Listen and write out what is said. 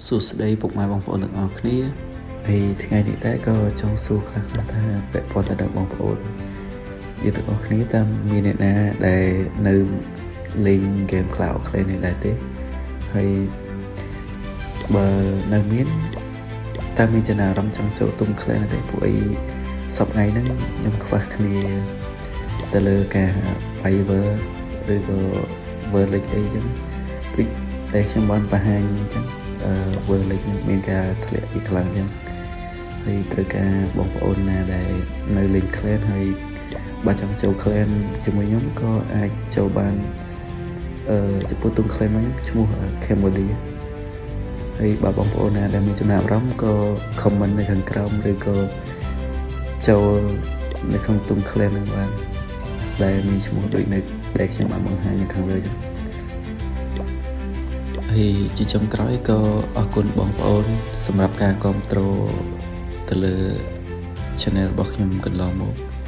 សួស្តីពុកម៉ែបងប្អូនទាំងអស់គ្នាហើយថ្ងៃនេះដែរក៏ចង់សួរខ្លះៗថាពាក់ព័ន្ធទៅនឹងបងប្អូនយើងទាំងអស់គ្នាតើមានអ្នកណាដែលនៅលេងហ្គេម Clash of Clans នេះដែរទេហើយបើនៅមានតើមានចំណារអារម្មណ៍ចង់ចូលទុំ clan ទេពួកអីសប្តាហ៍ថ្ងៃហ្នឹងខ្ញុំខ្វះគ្នាទៅលើការ Viber ឬក៏ World League អីចឹងដូចតែខ្ញុំបានបង្ហាញអញ្ចឹងអឺ World League នឹងមានការធ្លាក់ពីខ្លាំងអញ្ចឹងហើយត្រូវការបងប្អូនណាដែលនៅលេង clan ហើយបើចង់ចូល clan ជាមួយខ្ញុំក៏អាចចូលបានអឺចំពោះទុំ clan មកខ្ញុំឈ្មោះ Cambodia ហើយបើបងប្អូនណាដែលមានចំណាប់អារម្មណ៍ក៏ comment នៅខាងក្រោមឬក៏ចូលនៅក្នុងទុំ clan ហ្នឹងបានដែលមានឈ្មោះដូចនៅដែលខ្ញុំបានបង្ហាញនៅខាងលើចឹងហើយជាចុងក្រោយក៏អរគុណបងប្អូនសម្រាប់ការគ្រប់គ្រងទៅលើ channel របស់ខ្ញុំកន្លងមក។